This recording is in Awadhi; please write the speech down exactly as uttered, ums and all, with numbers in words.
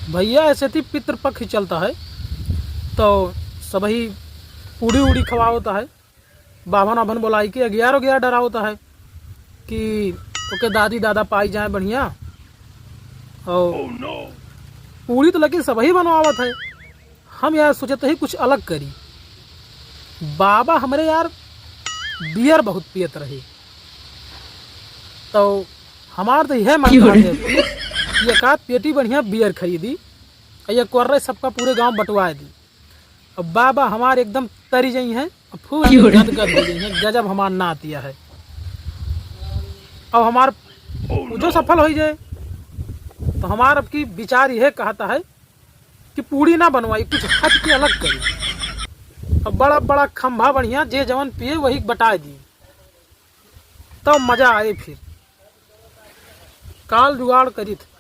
भइया, ऐसे थी पितृपक्ष चलता है, तो सबही पूड़ी उड़ी खवावता है, बाभन आभन बोलाई के अगियार उगियार डरावता है कि ओके दादी दादा पाई जाए बढ़िया। और पूड़ी तो लेकिन सबही बनवावत है, हम यार सोचत ही कुछ अलग करी। बाबा हमरे यार बियर बहुत पियत रहे, तो हमार तो यह मन करत है कि एक आध पेटी बढ़िया बियर खरीदी, और ये कोर्रे सबका पूरे गांव बंटवा दी। अब बाबा हमार एकदम तरी जइहैं, अब फुल गदगद हो जइहैं, गजब हमार नातिया है। अब हमार पूजो सफल होइ जाए, तो हमार अब की विचार यह कहता है कि पूड़ी ना बनवाई, कुछ हट के अलग करी। अब बड़ा बड़ा खंभा बढ़िया, जे जवन पिए वही बटाए दी, तब मजा आए फिर। काल जुगाड़ करी थे।